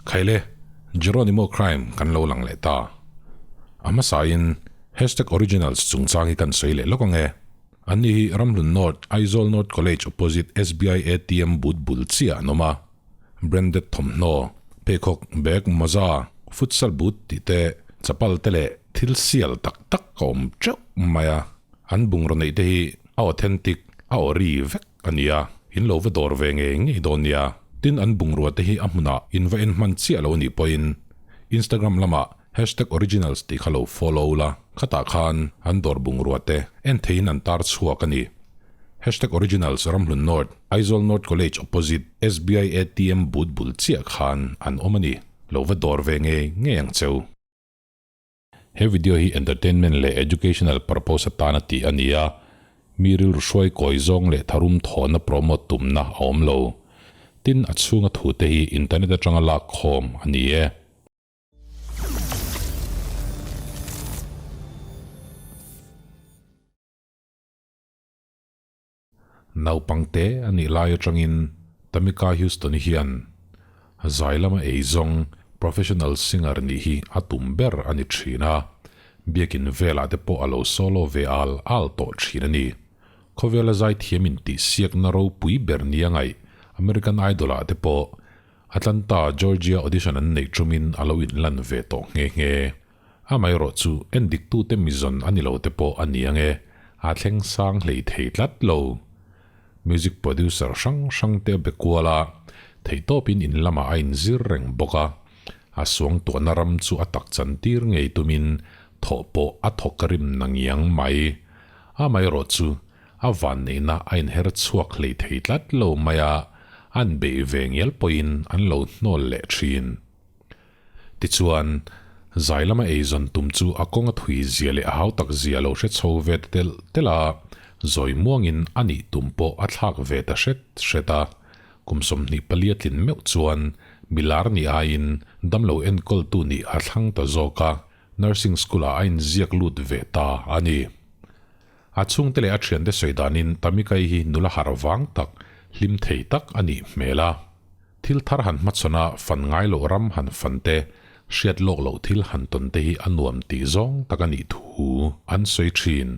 Khaile, Geronimo crime kan lo lang leh ta. A hmasain hashtag originals chungchang hi kan sawi leh lawk ang e. Anni hi Ramhlun North, Aizawl North College opposite SBI ATM booth bul chiah an awm a. Branded thawmhnaw, pheikhawk, bag, mawza, futsal boot tih te, chapal te leh thil sial tak tak a awm teuh mai a. An bungraw neih te hi a authentic, a ori vek a ni a, in lo va dawr ve ngei ngei dawn nia. Tin, an bungrua te hi a hmunah in va en hman chiah lo anih pawhin Instagram lamah hashtag originals tih kha lo follow la, khatah khan an dawr bungrua te en theihin an tar chhuak a ni. Hashtag originals Ramhlun North, Aizawl North College opposite SBI ATM booth bul chiah khan an awm a ni. Lo va dawr ve ngei ngei ang cheu. He video hi entertainment leh educational purpose atana tih a ni a, mi rilru hruai kawi zawng leh tharum thawhna promote tumna a awm lo. Tin, a chhunga thute hi internet atanga lak khawm a ni e. Naupangte a nih lai atangin Tamika Houston hian zai lama eizawng, professional singer, nih hi a tum ber a ni thin a, biakin velah te pawh a lo solo ve al al tawh thin a ni. Khawvela zaithiam intihsiakna ropui ber nia ngaih American Idol ah te pawh Atlanta, Georgia audition an neih tumin a lo inlan ve tawh nghe nghe. Amaherawh chu endiktute mizawn a ni lo te pawh a ni ang e, a thleng sang hlei thei tlat lo. Music producer hrang hrang te a be kual a, theihtawpin in lamah a inzir reng bawk a. A suangtuahna ram chu a tak chantir ngei tumin thawh pawh a thawk rim na ngiang mai. Amaherawh chu a vanneihna a inher chhuak hlei thei tlat lo mai a, an beih ve ngial pawhin an lo hnawl leh thin. Tichuan, zai lama eizawn tum chu a kawng a thui zia leh a hau tak zia lo hre chho ve ta telh telh a, zawi muangin a nih tum pawh a thlak ve ta hret hret a. Kum 24 a tlin meuh chuan milar nih aiin damlo enkawltu nih a thlang ta zawk a, nursing school-ah a inziak lut ve ta a ni. A chhungte leh a thiante sawi danin Tamikai hi nula harh vang tak, hlim thei tak a nih hmel a. Thil thar han hmachhawn a, fan ngai loh ram han fan te, hriat lawk loh thil han tawn te hi a nuam tih zawng tak a nih thu an sawi thin.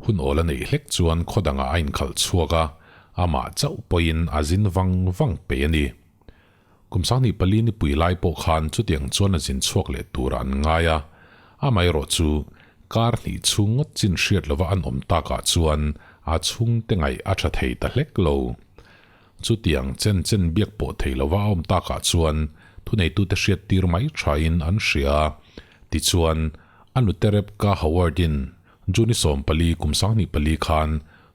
Hun awl a neih hlek chuan khaw dangah a inkhalh chhuak a, amah chauh pawhin a zin vang vang peih a ni. Kum 24 nipui lai pawh khan chutiang chuan a zin chhuak leh tur an ngai a, amaherawh chu kar hnih chhung ngawt chin hriat lova an awm takah chuan a chhungte ngaih a tha thei ta hlek lo. Chutiang chen chen biak pawh thei lova a awm takah chuan thuneitute hriat tir mai thain an hria. Tichuan, a nute Rebecca Howard-in June 14 kum 24 khan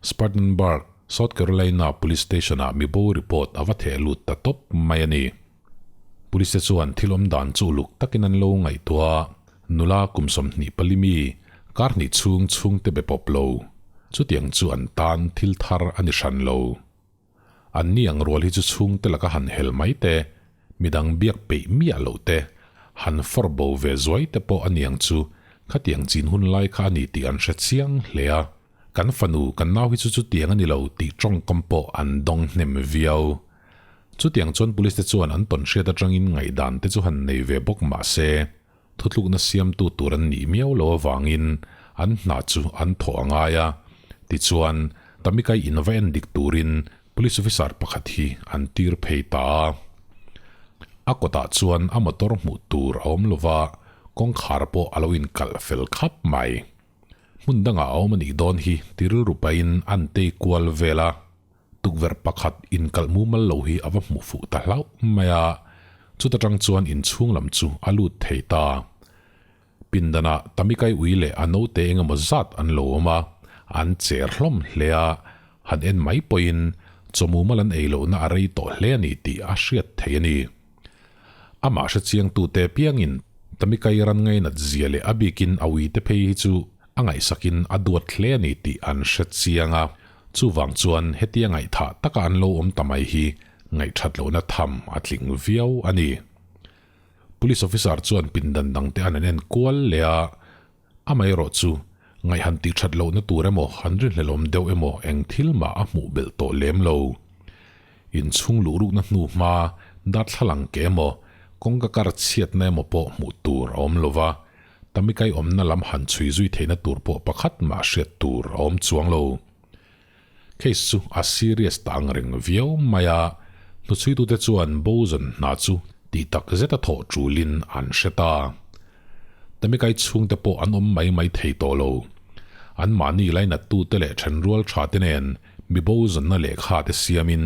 Spartanburg, South Carolina Police Station-ah mibo report a va theh lut ta tawp mai a ni. Police te chuan thil awm dan chu uluk takin an lo ngaihtuah a, nula kum 24 mi, kar hnih chhung chhungte be pawp lo. Chutiang chu an tan thil thar a ni hran lo. An ni ang rual hi chu chhungte laka han hel mai te, midang biak peih miah loh te, han fawr bo ve zuai te pawh a niang chu khatiang chin hun lai kha a ni tih an hre chiang hle a. Kan fanu, kan nau hi chu chutiang a ni lo tih tawngkam pawh an dawng hnem viau. Chutiang chuan police te chuan an tawn hriat atangin ngaihdan te chu han nei ve bawk mah se, thutlukna siamtu tur an nih miau lo avangin an hna chu an thawh a ngai a. Tichuan, Tamikai in va en dik turin police officer pakhat hi an tir phei ta a. A kawtah chuan a motor hmuh tur a awm lova, kawngkhar pawh a lo inkalh fel khap mai. Hmun dangah a awm a nih dawn hi ti rilru pahin an tei kual vel a, tukverh pakhat inkalh mumal lo hi a va hmuh fuh ta hlauh mai a, chuta tang chuan inchhung lam chu a lut thei ta. Pindanah Tamikai ui leh a naute eng emaw zat an lo awm a, an cher hlawm hle a, han en mai pawhin chaw mumal an ei lohna a rei tawh hle a ni tih a hriat theih a ni. Amah hre chiangtute piangin Tamikai ran ngainat zia leh a bikin a uite phei hi chu a ngaihsakin a duat hle a ni tih an hre chiang a, chuvang chuan hetia ngaihthah taka an lo awm ta mai hi ngaihthat lohna tham a tling viau a ni. Police officer chuan pindan dangte an an en kual leh a, amaherawh chu ngaih han tih that lohna tur emaw han rinhlelawm deuh emaw eng thil mah a hmuh belh tawh lem lo. Inchhung luh rukna hnu hma darthlalang ke emaw, Kawngka kar chhiatna emaw pawh hmuh tur a awm lo va, Tamikai awmna lam han chhui zui theihna tur pawh pakhat mah hriat tur a awm chuang lo. Case chu a serious ta ang reng viau mai a, hnuchhuitute chuan Boson hna chu tih tak zeta thawh tulin an hre ta. Tamikai chhungte pawh an awm mai mai thei tawh lo. Anmahni lainattute leh thenrual thate nen mi Boson-na lehkha te siamin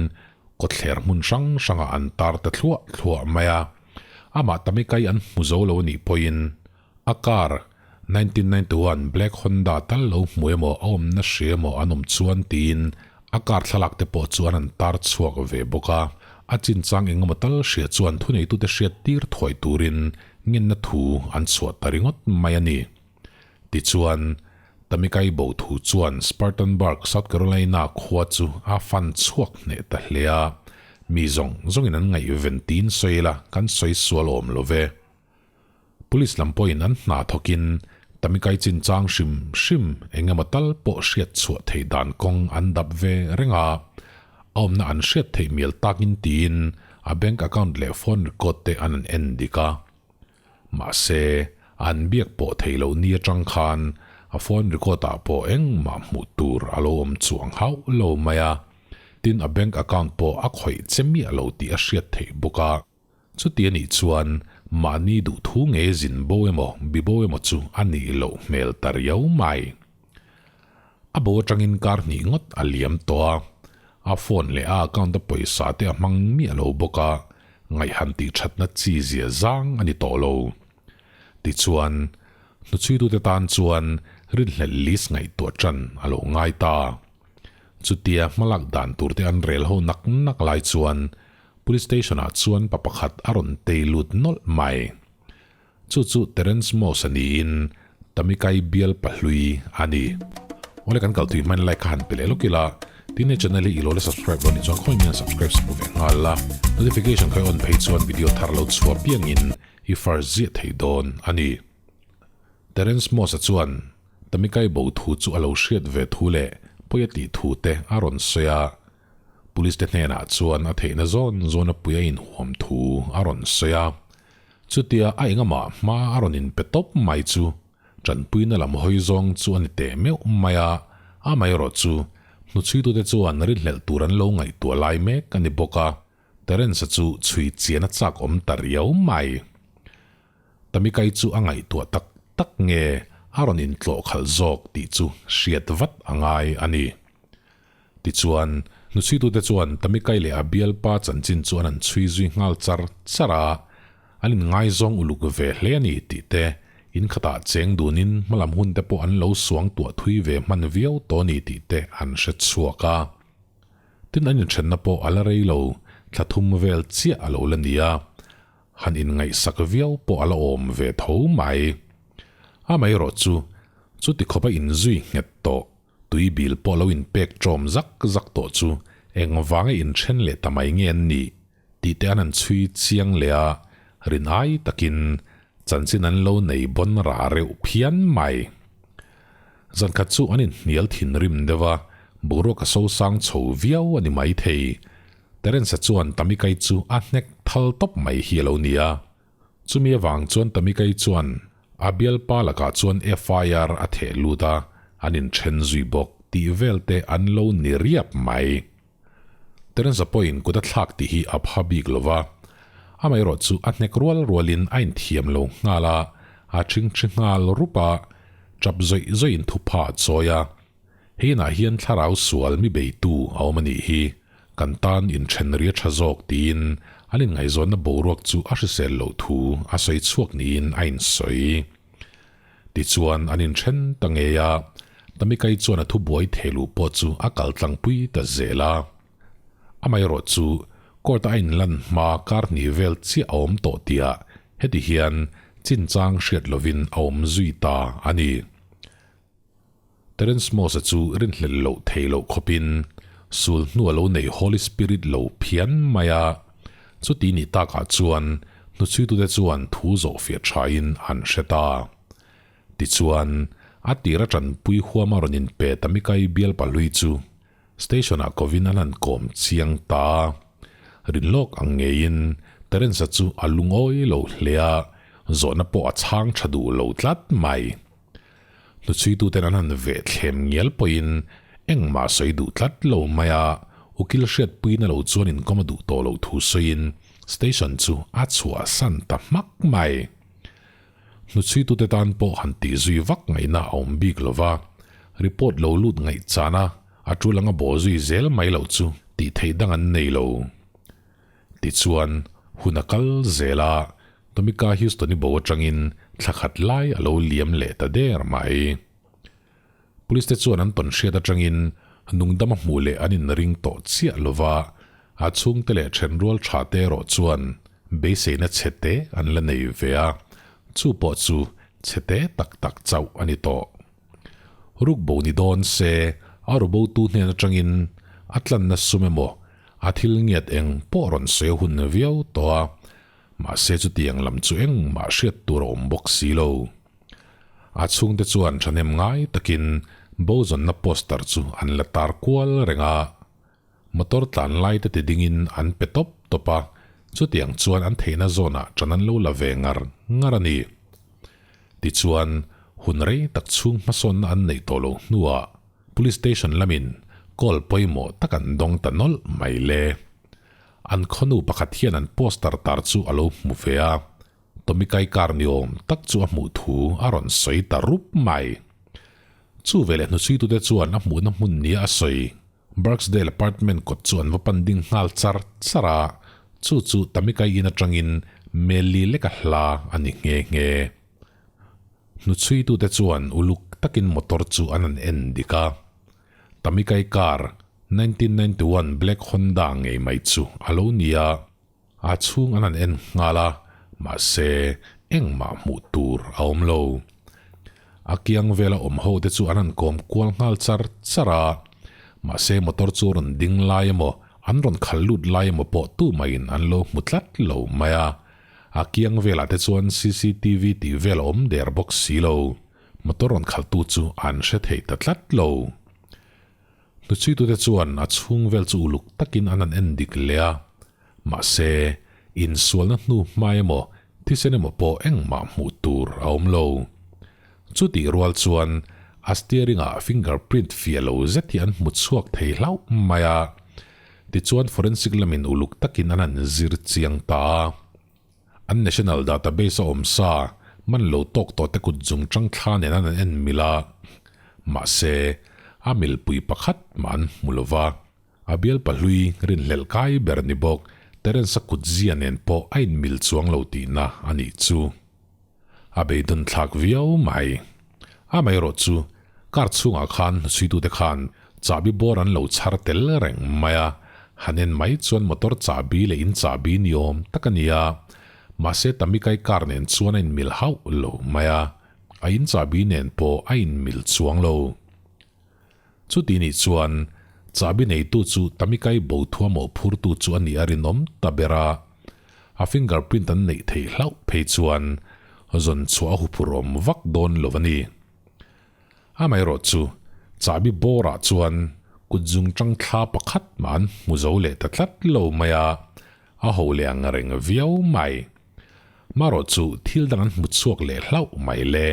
kawtthler hmun hrang hrangah an tar ta thluah thluah mai a. Amah Tamikai an hmu zo lo anih pawhin a car 1991 Black Honda tal lo hmu emaw a awmna hria emaw an awm chuan tiin a car thlalak te pawh chuan an tar chhuak ve bawk a. A chinchang engemaw tal hria chuan thuneitute hriat tir thuai turin ngenna thu an chhuah ta ringawt mai a ni. Tichuan, Tamikai bo thu chuan Spartanburg, South Carolina khua chu a fan chhuak hneh ta hle a, mi zawng zawngin an ngaihven tiin sawi ila kan sawi sual awm lo ve. Police lam pawhin an hna thawkin Tamikai chinchang hrim hrim eng emaw tal pawh hriat chhuah theih dan kawng an dap ve reng a, a awmna an hriat theih mial takin tiin a bank account leh phone record te an an en dik a. Mahse, an biak pawh theih loh ni atang khan a phone record ah pawh engmah hmuh tur a lo awm chuang hauh lo mai a, tin a bank account pawh a khawih che miah lo tih a hriat theih bawk a. Chuti a nih chuan mahni duhthu nge zin bo emaw bi bo emaw chu a nih loh hmel ta riau mai. A bo atangin kar hnih ngawt a liam tawh a, a phone leh a account a pawisa te a hmang miah lo bawk a, ngaihhan tih thatna chi zia zang a ni tawh lo. Tichuan, hnuchhuitute tan chuan rinhlelh list ngaihtuah tan a lo ngai ta. Chutia hmalak dan turte an rel ho nak nak lai chuan Police station ah chuan pa pakhat a rawn tei lut nawlh mai. Chu chu Terence Moss a niin Tamikai bial pahlui a ni. Awle kan kal tui hmain like kha han pe leh lawk ila, tin he channel hi i lo la subscribe lo nih chuan khawi mian subscribe sak ve nghal la, notification kha i on phei chuan video thar lo chhuah piangin i first ziah thei dawn a ni. Terence Moss-a chuan Tamikai bo thu chu a lo hriat ve thu leh pawi a tih thu te a rawn sawi a, Police te hnenah chuan a theihna zawn zawn a pui a inhuam thu a rawn sawi a. Chutia a engamaah hma a rawn inpe tawp mai chu tanpuina lam hawi zawng chu a ni teh meuh mai a, amaherawh chu hnuchhuitute chuan rinhlelh tur an lo ngaihtuah lai mek a ni bawk a, Terence-a chu chhui chian a chak awm ta riau mai. Tamikai chu a ngaihtuah tak tak nge a rawn intlawh khalh zawk tih chu hriat vat a ngai a ni. Tichuan, hnuchhuitute chuan Tamikai leh a bialpa chanchin chu an han chhui zui nghal char char a, an inngaizawng uluk ve hle a ni tih te, in khatah cheng dunin hmalam hun te pawh an lo suang tuah thui ve hman viau tawh a ni tih te an hre chhuak a. Tin, an inthenna pawh a la rei lo, thla thum vel chiah a lo la ni a, han inngaihsak viau pawh a la awm ve tho mai. Amaherawh chu, chuti khawpa inzui nghet tawh Tui bil pawh lo inpek ṭawm zak zak tawh chu engvanga inṭhen leh ta mai nge an nih tih te an han chhui chiang leh a, rin ai takin chanchin an lo nei bawn ra reuh phian mai. Zankhat chu an inhnial thinrim deuh a, boruak a sosang chho viau a ni maithei. Terence-a chuan Tamikai chu a hnek thal tawp mai hi a lo ni a. Chumi avang chuan Tamikai chuan a bialpa lakah chuan FIR a theh lut a, an inthen zui bawk tih vel te an lo ni riap mai. Terence-a pawhin kut a thlak tih hi a pha bik lo va, amaherawh chu a hnek rual rualin a inthiam lo nghal a, a ṭhingṭhi nghal rup a, ṭap zawih zawihin thupha a chawi a. Hei inah hian thlarau sual mi beitu a awm a nih hi, kan tan inthen ri a tha zawk tiin an inngaihzawnna boruak chu a hrisel loh thu a sawi chhuak niin a insawi. Tichuan an inthen ta ngei a, Tamikai chuan a thubuai thehluh pawh chu a kal tlangpui ta zel a. Amaherawh chu court a inlan hma kar hnih vel chiah a awm tawh tihah heti hian chinchang hriat lovin a awm zui ta a ni. Terence Moss-a chu rinhlelh loh thei loh khawpin sul hnu a lo nei Holy Spirit lo phian mai a, chuti nih takah chuan hnuchhuitute chuan thu zawhfiah thain an hre ta. Tichuan, a tir a tanpui huama rawn inpe Tamikai bial pahlui chu Station-ah kovin an han kawm chiang ta. Rinlawk ang ngeiin Terence-a chu a lungawi lo hle a, zawhna pawh a chhang tha duh lo tlat mai. Hnuchhuituten an han veh thlem ngial pawhin engmah sawi duh tlat lo mai a, ukil hriatpuina lo chuan inkawm a duh tawh loh thu sawiin station chu a chhuahsan ta hmak mai. Hnuchhuitute tan pawh han tih zui vak ngaihna a awm bik lo va, report lo lut ngaih chana a tul anga bawh zui zel mai loh chu tih theih dang an nei lo. Tichuan, hun a kal zel a, Tomika Houston-i bo atangin thla khat lai a lo liam leh ta der mai. Police te chuan an tawn hriat atangin nungdam a hmuh leh an inring tawh chiah lo va, a chhungte leh thenrual tha te erawh chuan beiseina chhe te an la nei ve a, chu pawh chu chhe te tak tak chauh a ni tawh. Rukbo ni dawn se a rubotu hnen atangin a tlanna sum emaw a thil ngiat eng pawh rawn sawi a hun viau tawh a, mahse chutiang lam chu engmah hriat tur a awm bawk si lo. A chhungte chuan thahnem ngai takin bozawnna poster chu an la tar kual reng a, motor tlan lai te ti dingin an pe tawp tawp a, chutiang chuan an theihna zawnah ṭan an lo la ve ngar ngar a ni. Tichuan, hun rei tak chhung hmasawnna an neih tawh loh hnuah Police Station lamin call pawimawh tak an dawng ta nawlh mai le. An khawnu pakhat hian an poster tar chu a lo hmu ve a, Tommy Kaikar ni awm tak chu a hmuh thu a rawn sawi ta rup mai. Chu veleh hnuchhuitute chuan a hmuhna hmun nia a sawi Barksdale apartment kawt chu an va pan ding nghal char char a, chu chu Tommy Kai in atangin Meli leka hla a ni nghe nghe. Hnuchhuitute chuan uluk takin motor chu an han en dik a, Tommy Kai car 1991 black Honda ngei mai chu a lo ni a. A chhung an han en nghal a, mahse engmah hmuh tur a awm lo. A kiang vela awm ho te chu an han kawm kual nghal char char a, mahse motor chu rawn ding lai emaw an rawn khal lut lai emaw pawh tumaiin an lo hmu tlat lo mai a. A kiang velah te chuan cctv tih vel a awm der bawk si lo, motor rawn khaltu chu an hre thei ta tlat lo. Hnuchhuitute chuan a chhung vel chu uluk takin an han en dik leh a, mahse, insualna hnu hma emaw, thisen emaw pawh engmah hmuh tur a awm lo. Chutih rual chuan a steering-ah fingerprint fiah lo zet hi an hmu chhuak thei hlauh mai a, tichuan forensic lamin uluk takin an han zir chiang ta a. An national database a awm sa, man lo tawk tawh te kut zung chang thla nen an en mil a, mahse, a milpui pakhat mah an hmu lo va. A bial pahlui rinhlelh kai ber ni bawk Terence-a kut zia nen pawh a inmil chuang lo tihna a nih chu. A beidawn thlak viau mai. Amaherawh chu, car chhungah khan hnuchhuitute khan chahbi bawr an lo chhar tel reng mai a, han en mai chuan motor chahbi leh in chahbi ni awm tak a ni a, mahse Tamikai car nen chuan a inmil hauh lo mai a, a in chahbi nen pawh a inmil chuang lo. Chuti nih chuan chahbi neitu chu Tamikai bo thua mawhphurtu chu a nih a rinawm ta ber a, a fingerprint an neih theih hlauh phei chuan zawn chhuah a huphurh awm vak dawn lo a ni. Amaherawh chu chahbi bawrah chuan kut zung tang thla pakhat mah an hmu zo leh ta tlat lo mai a, a ho leh ang reng viau mai. Marawh chu thil dang an hmu chhuak leh hlauh mai le.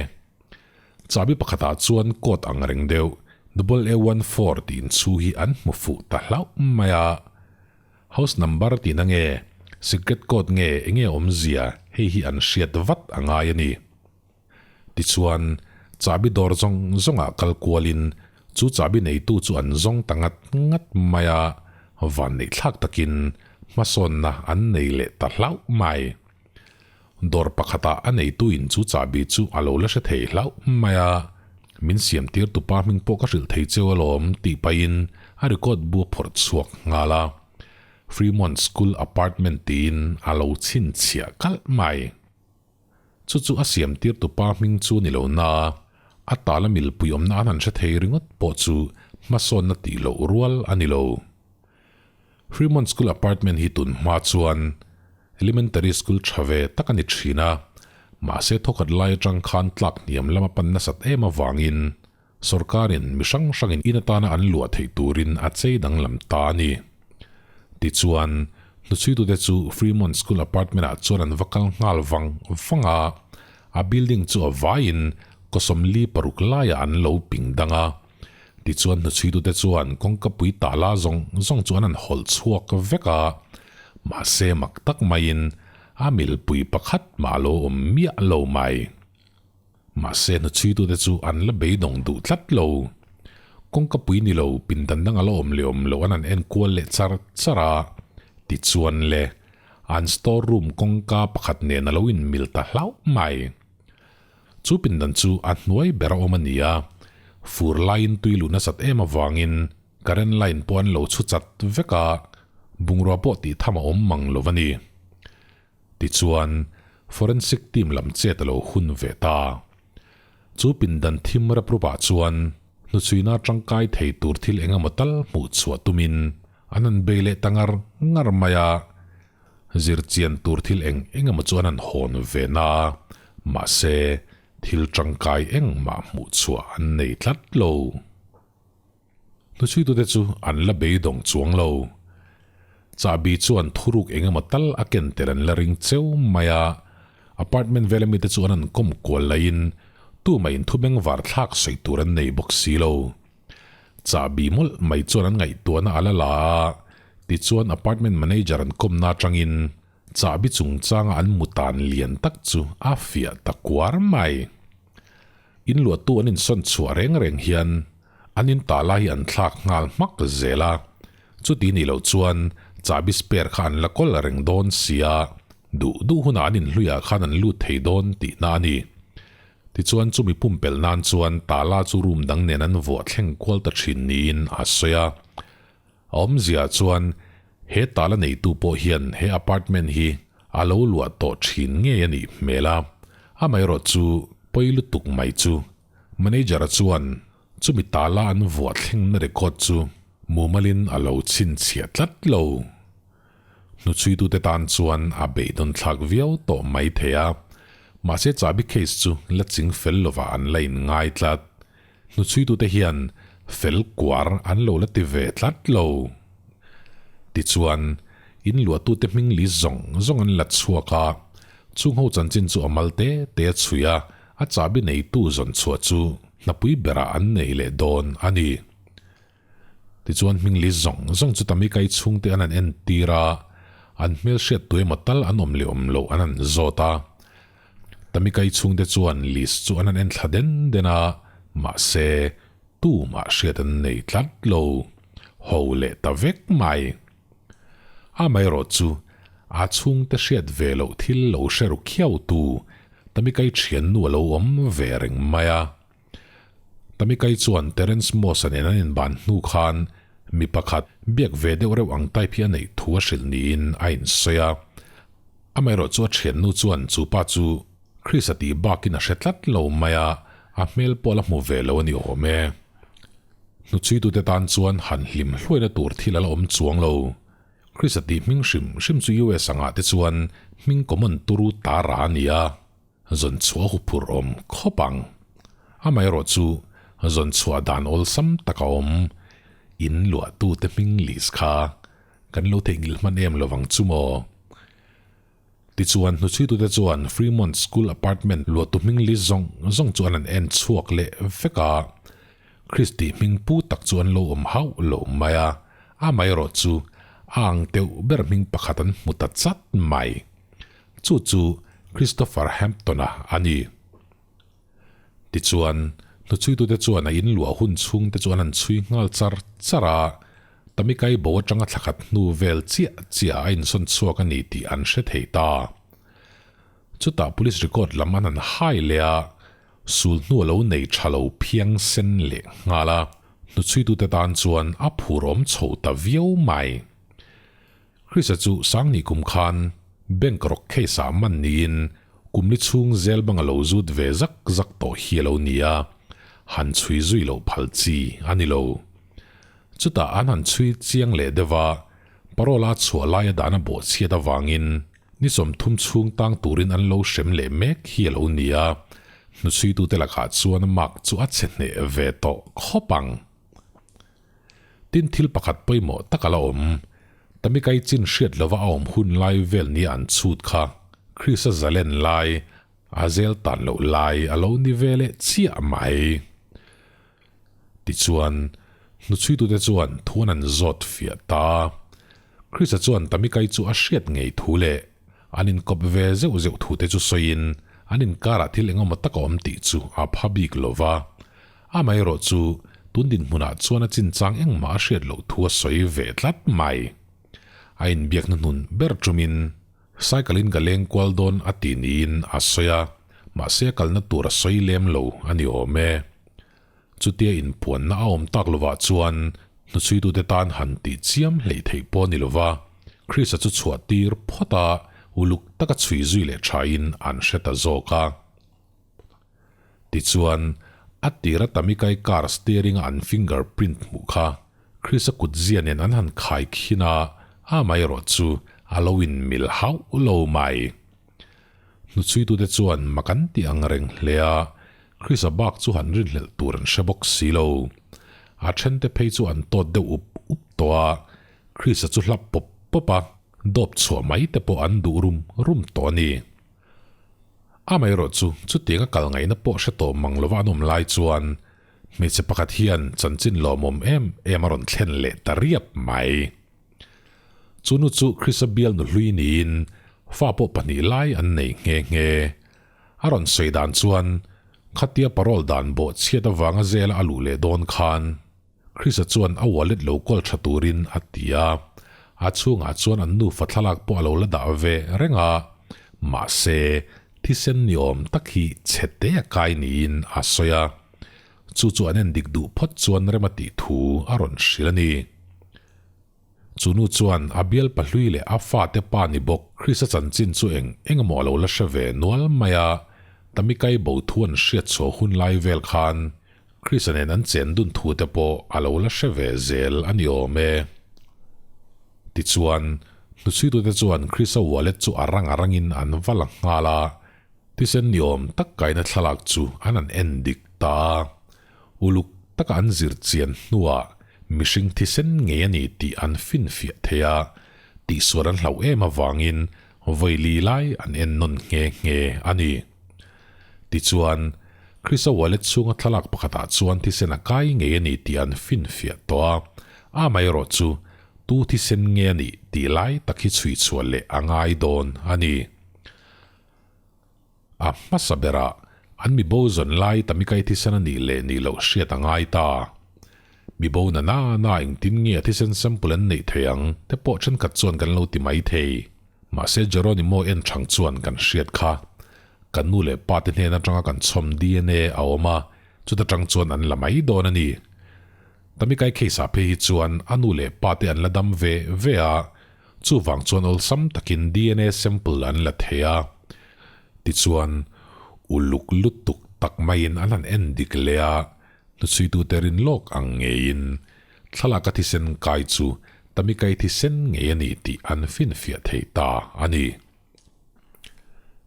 Chahbi pakhatah chuan coat ang reng deuh double A 14 tih inchhu hi an hmu fuh ta hlauh mai a. House number tihna nge, secret code nge enge awmzia hei hi an hriat vat a ngai a ni. Tichuan, chahbi dawr zawng zawngah kal kualin chu chahbi neitu chu an zawng ta ngat ngat mai a, vanneih thlak takin hmasawnna an nei leh ta hlauh mai. Dawr pakhatah a neituin chu chahbi chu a lo la hre thei hlauh mai a, min siamtir tupa hming pawh ka hrilh thei cheu alawm tih pahin a record bu a phawrh chhuak nghal a, Fremont School Apartment tiin a lo chhinchhiah kalh mai. Chu chu a siamtir tupa hming chu ni lo na, a tala milpui awmna an han hre thei ringawt pawh chu hmasawnna tih loh rual a ni lo. Fremont School Apartment hi tun hma chuan Elementary School tha ve tak a ni thin a, mahse thawkhat lai atang khan tlak hniam lama pan nasat em avangin sorkarin mi hrang hrangin in atana an luah theih turin a chei danglam ta a ni. Tichuan, Hnuchhuitute chu Fremont School apartment ah chuan an va kal nghal vang vang a, a building chu a vaiin kaw 46 laiah an lo ping dang a. Tichuan hnuchhuitute chuan kawngkapui tala zawng zawng chu an han hawlh chhuak vek a, mahse mak tak maiin a milpui pakhat mah a lo awm miah lo mai. Mahse hnuchhuitute chu an la beidawng duh tlat lo. Kawngkapui ni lo pindan dang a la awm leh awm loh an han en kual leh char char a, tichuan le an store room kawngka pakhat nen a lo inmil ta hlauh mai. Chu pindan chu a hnuai ber a awm a ni a, fur laiin tui luh nasat em avangin current line pawh an lo chhu chat vek a, bungrua pawh tih tham a awm mang lo a ni. Tichuan, forensic team lam chet a lo hun ve ta. Chu pindan thim rep rupah chuan hnuchhuina tangkai thei tur thil eng emaw tal hmuh chhuah tumin an han bei leh ta ngar ngar mai a. Zirchian tur thil eng eng emaw chu an han hawn ve na a, mahse thil tangkai engmah hmuh chhuah an nei tlat lo. Hnuchhuitute chu an la beidawng chuang lo. Chahbi chuan thuruk eng emaw tal a ken tel an la ring cheu mai a, apartment vela mite chu an han kawm kual laiin tumah in thubeng var thlak sawi tur an nei bawk si lo. Chahbi mawlh mai chuan an ngaihtuahna a la la a, tichuan apartment manager an kawmna atangin chahbi chungchanga an mutan lian tak chu a fiah ta kuar mai. In luahtu an insawn chhuah reng reng hian an in ta lai hi an thlak nghal hmak zel a, chuti nih loh chuan chahbi spare kha an la kawl reng dawn sia, duh duh hunah an inhluiah khan an lut thei dawn tihna a ni. Tichuan chumi pumpelh nan chuan tala chu room dang nen an vuah thleng kual ta thin niin a sawi a. A awmzia chuan he tala neitu pawh hian he apartment hi a lo luah tawh thin ngei a nih hmel a, amaherawh chu pawi lutuk mai chu manager-a chuan chumi tala an vuah thlengna record chu mumalin a lo chhinchhiah tlat lo. Hnuchhuitute tan chuan a beidawn thlak viau tawh mai thei a, mahse chahbi case chu la ching fel lovah an la inngai tlat. Hnuchhuitute hian fel kuar an lo la ti ve tlat lo. Tichuan, in luahtute hming li zawng zawng an la chhuak a, chungho chanchin chu a mal te te a chhui a, a chahbi neitu zawn chhuah chu hnapui berah an nei leh dawn a ni. Tichuan hming li zawng zawng chu Tamikai chhungte an han entir a, an hmelhriat tu emaw tal an awm leh awm loh an han zawt a. Tamikai chhungte chuan list chu an han en thla den den a, mahse tumah hriat an nei tlat lo. Ho leh ta vek mai. Amaherawh chu a chhungte hriat ve loh thil lo hre ru khiau tu Tamikai thiannu a lo awm ve reng mai a. Tamikai chuan Terence Moss-a nen an inban hnu khan mi pakhat biak ve deuh reuh ang type hi a neih thu a hrilh niin a insawi a. Amaherawh chu a thiannu chuan chu pa chu Chris-a tih bakin a hre tlat lo mai a, a hmel pawh a la hmu ve lo a ni awm e. Hnuchhuitute tan chuan han hlim hluaina tur thil a la awm chuang lo. Chris-a tih hming hrim hrim chu US angah te chuan hming common turu tara a ni a. Zawn chhuah hu phurh awm khawp ang. Amaherawh chu zawn chhuah dan awlsam tak a awm. In luahtute hming list kha kan lo theihnghilh hman em lovang chu maw? Tichuan hnuchhuitute chuan Fremont School Apartment luahtu hming list zawng zawng chu an han en chhuak leh vek a. Christy hming pu tak chu an lo awm hauh lo mai a, amaherawh chu a ang teuh ber hming pakhat an hmu ta chat mai. Chu chu Christopher Hampton-a a ni. Tichuan, hnuchhuitute chuan a in luah hun chhungte chu an han chhui nghal char char a, Tamikai bo atanga thla khat hnu vel chiah chiah a insawn chhuak a ni tih an hre thei ta. Chutah police record lam an han hai leh a, sul hnu a lo nei tha lo phiang sen leh nghal a, hnuchhuitute tan chuan a phur awm chho ta viau mai. Krista chu Sangni kum khan bank rawk case ah man niin kum li chhung zel bang a lo zut ve zak zak tawh hi a lo ni a, han chhui zui loh phal chi a ni lo. Chutah an han chhui chiang leh deuh a, parole a chhuah laia dan a bawhchhiat avangin ni 30 chhung tang turin an lo hrem leh mek hi a lo ni a, hnuchhuitute lakah chuan mark chu a chhe hneh ve tawh khawp ang. Tin thil pakhat pawimawh tak a la awm. Tamikai chin hriat lova a awm hun lai vel nia an chhut kha Krista zalen lai, a zel tan loh lai a lo ni ve leh chiah mai. Tichuan, hnuchhuitute chuan thuan an zawt fiah ta. Krista chuan Tamikai chu a hriat ngei thu leh an inkawp ve zeuh zeuh thute chu sawiin an inkarah thil engemaw tak a awm tih chu a pha bik lo va. Amaherawh chu tun dinhmunah chuan a chinchang engmah a hriat loh thu a sawi ve tlat mai. A inbiakna hnun ber tumin cycle in ka leng kual dawn a ti niin a sawi a, mahse a kalna tur a sawi lem lo a ni awm e. Chutia inpuanna a awm tak lovah chuan hnuchhuitute tan han tih chiam hleih theih pawh a ni lova, Krista chu chhuah tir phawt a, uluk taka chhui zui leh thain an hre ta zawk a. Tichuan, a tira Tamikai car steering a an finger print hmuh kha Krista kutzia nen an han khai khin a, amaherawh chu a lo inmil hauh lo mai. Hnuchhuitute chuan mak an ti ang reng hle a, Krista bak chu han rinhlelh tur an hre bawk si lo. A thente phei chu an tawt deuh up up tawh a, Krista chu hlap pawp pawp a, dawp chhuah mai te pawh an duh rum rum tawh a ni. Amaherawh chu chutiang a kal ngaihna pawh hre tawh mang lova an awm lai chuan hmeichhe pakhat hian chanchin lawmawm em em a rawn thlen leh ta riap mai. Chu nu chu Krista bial nu hlui niin fa pawh pahnih lai an nei nghe nghe. A rawn sawi dan chuan khatia parole dan bawh chhiat avanga zela a luh leh dawn khan Krista chuan a wallet lo kawl tha turin a ti a, a chhungah chuan an nufa thlalak pawh a lo la dah ve reng a, mahse thisen ni awm tak hi chhe te a kai niin a sawi a, chu chu an en dik duh phawt chuan rem a tih thu a rawn hrilh a ni. Chu nu chuan a bial pahlui leh a fate pa ni bawk Krista chanchin chu eng eng emaw a lo la hre ve nual mai a, Tamikai bo thu an hriat chhuah hun lai vel khan Krista nen an chen dun thu te pawh a lo la hre ve zel a ni awm e. Tichuan, hnuchhuitute chuan Krista wallet chu a rang a rangin an va la nghal a, thisen ni awm tak kaina thlalak chu an han en dik ta a. Uluk taka an zir chian hnuah mihring thisen ngei a ni tih an finfiah thei a, tihsual an hlauh em avangin vawi li lai an en nawn nghe nghe a ni. Tichuan, Krista wallet chhunga thlalak pakhatah chuan thisen a kai ngei a ni tih an finfiah tawh a, amaherawh chu tu thisen nge a nih tih lai tak hi chhui chhuah leh a ngai dawn a ni. A hmasa berah an mibo zawn lai Tamikai thisen a nih leh nih loh hriat a ngai ta. Mibo na na na engtin nge a thisen sample an neih thei ang te pawh thenkhat chuan kan lo ti mai thei. Mahse Jeronimo en chang chuan kan hriat kha. Kan nu leh pa te hnen atanga kan chhawm DNA a awm a, chuta tang chuan an la mai dawn a ni. Tamikai case ah phei hi chuan a nu leh pa te an la dam ve ve a, Chuvang chuan awlsam takin dna sample an la thei a, tichuan uluk lutuk tak maiin an han en dik leh a, hnuchhuitute rin lawk ang ngeiin thlalaka thisen kai chu Tamikai thisen ngei a ni tih an finfiah thei ta a ni.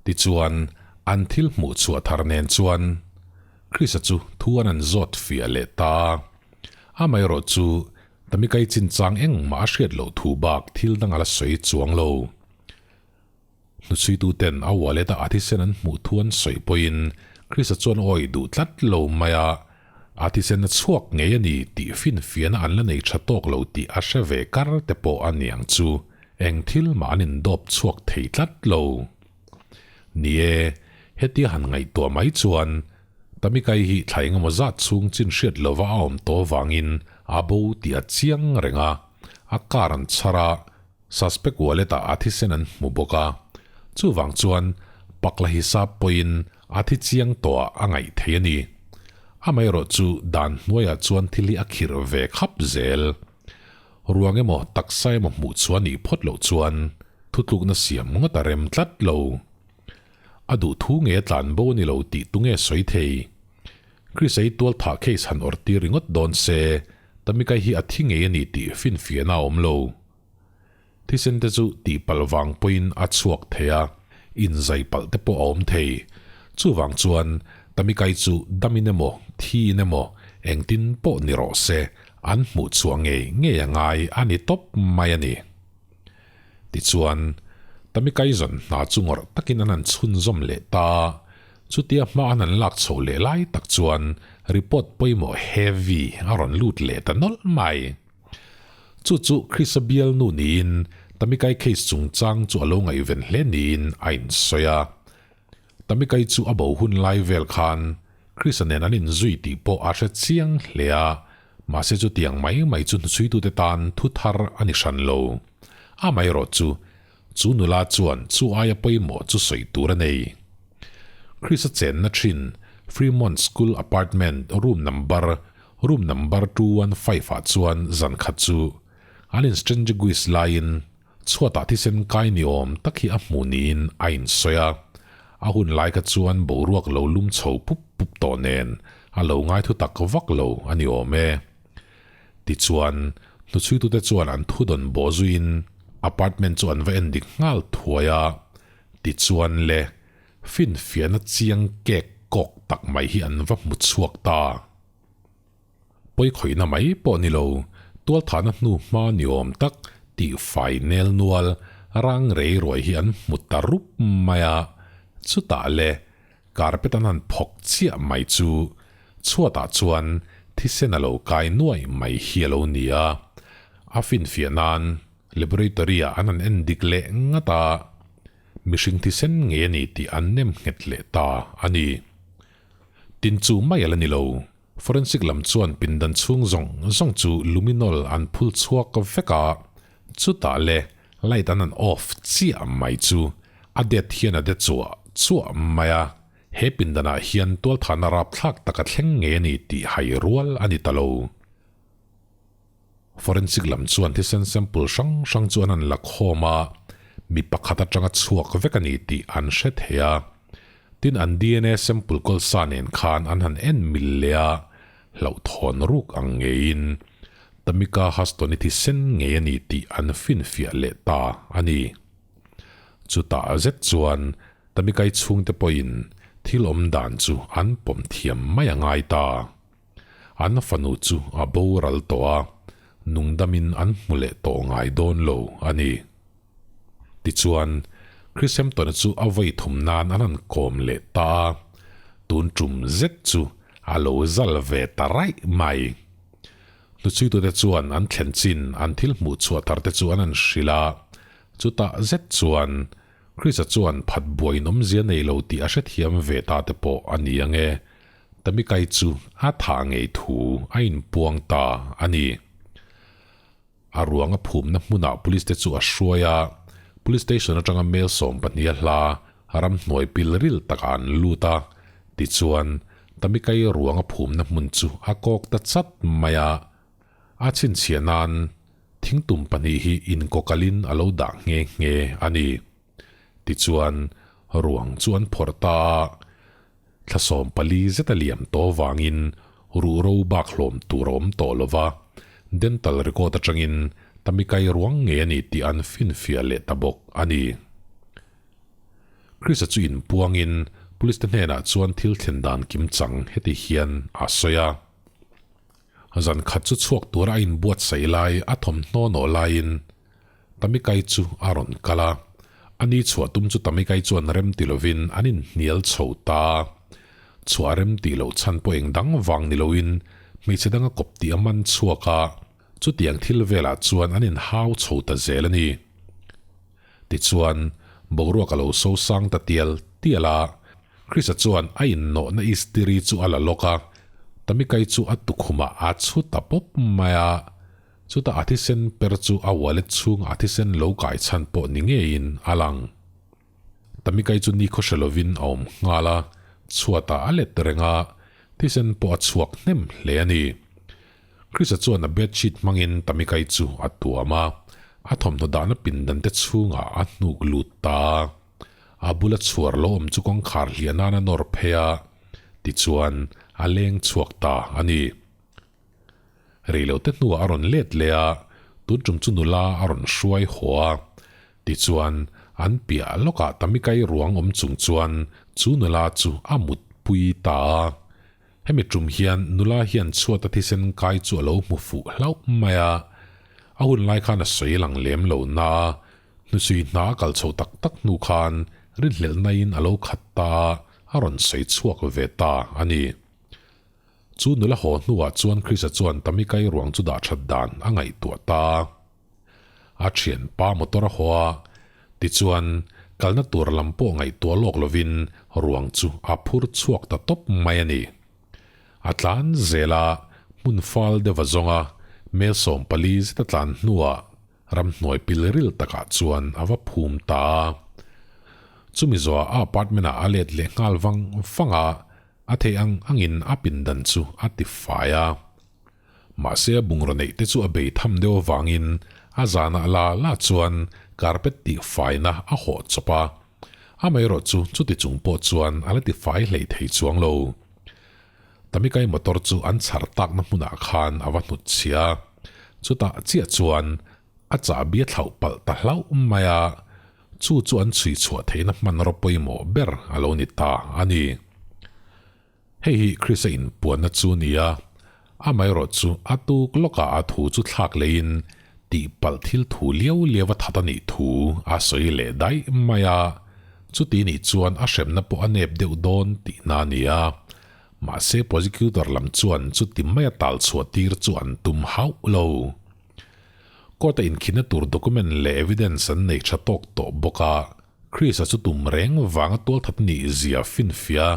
Tichuan an thil hmuh chhuah thar nen chuan Krista chu thu an an zawt fiah leh ta a, amaherawh chu Tamikai chinchang engmah a hriat loh thu bak thil dang a la sawi chuang lo. Hnuchhuitu ten a wallet a a thisen an hmuh thu an sawi pawhin Krista chuan awi duh tlat lo mai a, a thisen a chhuak ngei a ni tih finfiahna an la nei tha tawk lo tih a hre ve kar te pawh a niang chu eng thil mah an indawp chhuak thei tlat lo. Ni e, hetia han ngaihtuah mai chuan Tamikai hi thla engemaw zat chhung chin hriat lova a awm tawh avangin a bo tih a chiang reng a, a car an chhar a, suspect wallet ah a thisen an hmu bawk a, chuvang chuan pakla hisap pawhin a thi chiang tawh ah a ngaih thei a ni. Amaherawh chu dan hnuaiah chuan thil hi a khirh ve khap zel. Ruang emaw taksa emaw hmuh chhuah nih phawt loh chuan thutlukna siam ngawt a rem tlat lo. A duh thu nge a tlan bo a ni lo tih tunge sawi thei? Chris-a hi tual thah case han awrh tir ringawt dawn se, Tamika hi a thi ngei a ni tih finfiahna a awm lo. Thisen te chu tihpalh vang pawhin a chhuak thei a, inzai palh te pawh a awm thei. Chuvang chuan Tamika-i chu damin emaw, thiin emaw, engtin pawh ni rawh se, an hmuh chhuah ngei ngei a ngai a ni tawp mai a ni. Tichuan, Tamika-i zawn hna chu ngawrh takin an han chhunzawm leh ta a, chutia hma an han lak chhoh leh lai tak chuan report pawimawh heavy a rawn lut leh ta nawlh mai. Chu chu Chris-a bialnu niin Tamika-i case chungchang chu a lo ngaihven hle niin a insawi a. Tamikai chu a bo hun lai vel khan Chris-a nen an inzui tih pawh a hre chiang hle a, mahse chutiang mai mai chu hnuchhuitute tan thu thar a ni hran lo. Amaherawh chu, chu nula chuan chu aia pawimawh chu sawi tur a nei. Chris-a chenna thin Fremont School Apartment room number room number 215 ah chuan zan khat chu an instrengeguis laiin Chhuatah thisen kai ni awm tak hi a hmuh niin a insawi a, a hun lai kha chuan boruak lo lum chho pup pup tawh nen a lo ngai thu tak vak lo a ni awm e. Tichuan, hnuchhuitute chuan an thu dawn bawh zuiin apartment chu an va en dik nghal thuai a, tichuan le, finfiahna chiang kek kawk tak mai hi an va hmu chhuak ta. Pawikhawihna mai pawh ni lo, tualthahna hnu hma ni awm tak tih fai nel nual rang rei ruai hi an hmu ta rup mai a, chutah le carpet an han phawk chiah mai chu chhuatah chuan thisen a lo kai nuai mai hi a lo ni a, a finfiah nan laboratory ah an han en dik leh ngat a, mihring thisen ngei a ni tih an nem nghet leh ta a ni. Tin chu mai a la ni lo. Forensic lam chuan pindan chhung zawng zawng chu luminol an phul chhuak vek a, chutah le light an an off chiah mai chu a det hian a de chuah chuah mai a, he pindanah hian tualthahna rapthlak tak a thleng ngei a ni tih hai rual a ni ta lo. Forensic lam chuan thisen sample hrang hrang chu an an la khawm a, mi pakhat atanga chhuak vek a ni tih an hre thei a. Tin an dna sample kawl sa nen khan an han en mil leh a, hlauhthawn ruk ang ngeiin Tamika Huston-i thisen ngei a ni tih an finfiah leh ta a ni. Chutah zet chuan Tamika-i chhungte pawhin thil awm dan chu an pawm thiam mai a ngai ta. An fanu chu a boral tawh a, nungdamin an hmu leh tawh ngai dawn lo a ni. Tichuan, Chris Hampton-a chu a vawi thum nan an han kawm leh ta a, tun tum zet chu a lo zal ve ta raih mai. Hnuchhuitute chuan an thlen chin an thil hmuh chhuah thar te chu an han hrilh a, chutah zet chuan Chris-a chuan phat buaiin awmzia nei lo tih a hrethiam ve ta te pawh a ni ang e. Tamikai chu a thah ngei thu a inpuang ta a ni. A ruang a phumna hmunah police te chu a hruai a, police station atanga mel 12 a hla ramhnuai pil ril takah an lut a, tichuan Tamikai ruang a phumna hmun chu a kawk ta chat mai a, a chhinchhiah nan thingtum pahnih hi inkawkalin a lo dah nghe nghe a ni. Tichuan ruang chu an phawrh ta a. Thla 14 zet a liam tawh vangin ruhro bak hlawm tur a awm tawh lo va, dental record atangin Tamikai ruang ngei a ni tih an finfiah leh ta bawk a ni. Chris-a chu inpuangin police te hnenah chuan thil thlen dan kimchang heti hian a sawi a. Zan khat chu chhuak tura a inbuatsaih lai a thawmhnaw nawh laiin Tamikai chu a rawn kal a, ani chhuah tum chu Tamikai chuan rem ti lovin an inhnial chho ta. Chhuah rem tih loh chhan pawh eng dang vang ni loin hmeichhe dang a kawp tih a man chhuak a, chutiang thil velah chuan an inhau chho ta zel a ni. Tichuan, boruak a lo so sang ta tial tial a, Chris-a chuan a innawhna istiri chu a la lawk a, Tamikai chu a tukhumah a chhu ta pawp mai a. Chutah a thisen per chu a wallet chhungah a thisen lo kai chhan pawh ni ngeiin a lang. Tamikai chu nikhaw hre lovin a awm nghal a, chhuatah a let reng a, thisen pawh a chhuak hnem hle a ni. Chris-a chuan a bedsheet hmangin Tamikai chu a tuam a, a thawmhnaw dahna pindan te chhungah a hnuk lut ta a. A bula chhuar lo awm chu kawngkhar hliah nan a nawr phei a, tichuan a leng chhuak ta a ni. Reilote hnuah a rawn let leh a, tun tum chu nula a rawn hruai haw a. Tichuan, an piah lawkah Tamikai ruang awm chung chuan chu nula chu a mutpui ta a. Hemi tum hian nula hian chhuata thisen kai chu a lo hmu fuh hlauh mai a. A hun lai khan a sawi lang lem lo na a. Hnusui hna a kal chho tak tak hnu khan rinhlelhnain a lo khat ta a, a rawn sawi chhuak ve ta a ni. Chu nula haw hnuah chuan Chrisa chuan Tamikai ruang chu dah that dan a ngaihtuah ta a. A thianpa motor a haw a, tichuan kalna tur lam pawh ngaihtuah lawk lovin ruang chu a phur chhuak ta tawp mai a ni. A tlan zel a, hmun fal deuh a zawng a, mel 14 zet a tlan hnuah Ramhnuai pilril takah chuan a va phum ta a. Chumi zawhah a apartment-ah a let leh nghal vang vang a, a theih ang angin a pindan chu a ti fai a. Mahse a bungraw neih te chu a bei tham deuh avangin a zanah la la chuan carpet tih faina a hawh chawp a. Amaherawh chu chuti chung pawh chuan a la ti fai hlei thei chuang lo. Tamikai motor chu an chhar takna hmunah khan a va hnut chhia. Chutah chiah chuan a chahbi a thlauh palh ta hlauh mai a, chu chu an chhui chhuah theihna hmanraw pawimawh ber a lo ni ta a ni. Hei hi Krista inpuanna chu a ni a, amaherawh chu a tuk lawkah a thu chu thlak leiin tihpalh thil thu liau liau a that a nih thu a sawi leh daih mai a, chuti nih chuan a hremna pawh a nep deuh dawn tihna a ni a. Mahse prosecutor lam chuan chuti maia tal chhuah tir chu an tum hauh lo. Court-a inkhinna tur document leh evidence an nei tha tawk tawh bawk a, Chris-a chu tum reng vanga tualthat nih zia finfia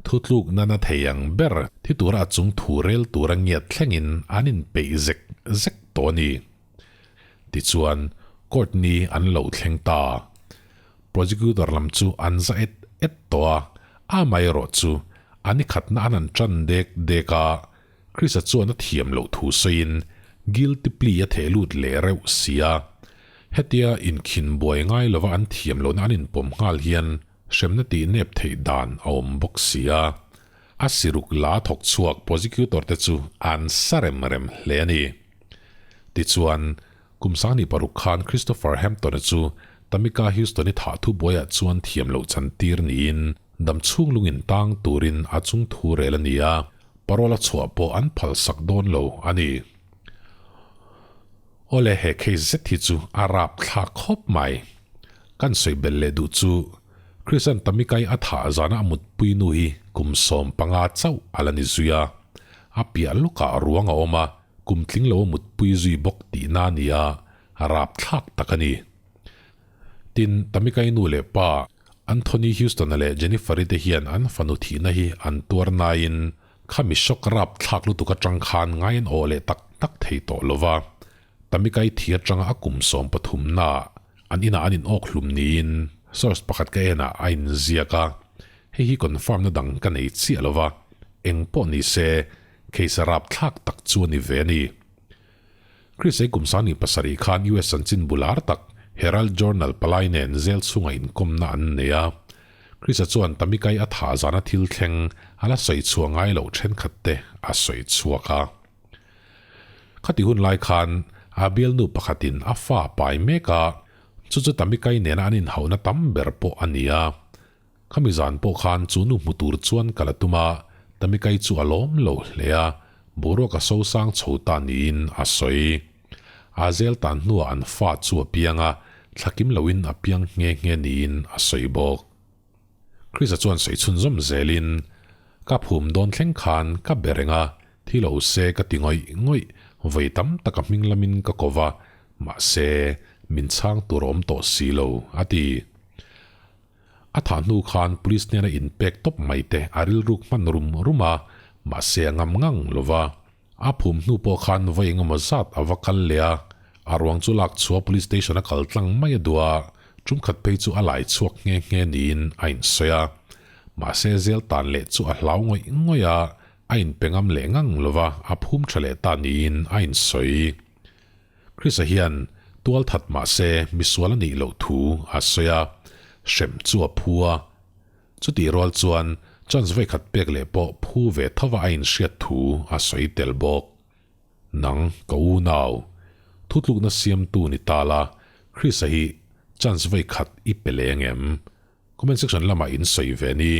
thutluk nana thei ang ber thi tura a chung thu rel tura ngiat thlengin an inpeih zek zek tawh a ni. Tichuan, court ni an lo thleng ta. Prosecutor lam chu an za et et tawh a, amaherawh chu a ni khatna an han tan dek dek a, Chris-a chuan a thiam loh thu sawiin guilty plea a theh lut leh reuh si a. Hetia inkhin buai ngai lova an thiam lohna an inpawm nghal hian hremna tih nep theih dan a awm bawk si a. A siruk la thawk chhuak prosecutor te chu an sa rem rem hle a ni. Tichuan, kum 26 khan Christopher Hampton-a chu Tamika Houston-i thah thu buaiah chuan thiam loh chantir niin dam chhung lungin tang turin a chung thu rel a ni a. Parole a chhuah pawh an phal sak dawn lo a ni. Awle he case zet hi chu a rap thlak khawp mai. Kan sawi belh leh duh chu Christian Tamikai a thah zana a mutpui nu hi kum 15 chauh a la ni zui a. A piah lawkah ruang a awm a, kum tling lo a mutpui zui bawk tihna a ni a, rap thlak tak a ni. Tin, Tamikai nu leh pa Anthony Houston-a leh Jennifer-i te hian an fanu thihna hi an tuar nain khami shock rap thlak lutuk atang khan ngai an awh leh tak tak thei tawh lo va. Tamikai thi atanga a kum 13 naah an inah an inawk hlum niin source pakhat ka enah a inziak a, hei hi confirm na dang ka nei chiah lo va, eng pawh ni se case rap thlak tak chu a ni ve a ni. Chris ei kum 27 khan US chanchin bular tak Herald Journal palai nen zel chhunga inkawmna an nei a. Chris-a chuan Tamikai a thah zana thil thleng a la sawi chhuah ngai loh thenkhat te a sawi chhuak a. Khati hun lai khan a bialnu pakhatin a fa pai mek a, chu chu Tamikai nena an inhauhna tam ber pawh a ni a. Khami zan pawh khan chu nu hmu tur chuan ka la tum a, Tamikai chu a lawm lo hle a, boruak a sosang chho ta niin a sawi. A zel tan hnuah an fa chu a piang a, thlakim loin a piang nghe nghe niin a sawi bawk. Chris-a chuan sawi chhunzawm zelin, Ka phum dawn thleng khan ka be reng a, thi lo se ka ti ngawih ngawih, vawi tam tak a hming lamin ka ko va, mahse min chhang tur a awm tawh si lo, a ti. A thah hnu khan police hnena inpek tawp mai te a rilruk hman rum rum a, mahse a ngam ngang lo va. A phum hnu pawh khan vawi engemaw zat a va kal leh a, a ruang chu lak chhuah police station a kal tlang mai a duh a, tum khat phei chu a lai chhuak nghe nghe niin a insawi a. Mahse zel tan leh chu a hlau ngawih ngawih a, a inpe ngam leh ngang lo va, a phum tha leh ta niin a insawi. Chris-a hian tual that mah se misual a nih loh thu a sawi a, hrem chu a phu a. Chutih rual chuan chance vawikhat pek leh pawh phu ve thova a inhriat thu a sawi tel bawk. Nang, ka unau, thutlukna siamtu ni ta la, Chris-a hi chance vawikhat i pe leh angem? Comment section lamah in sawi ve ni.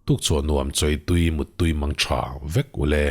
Tukchhuah nuam chawi tui muttui mang tha vek ule.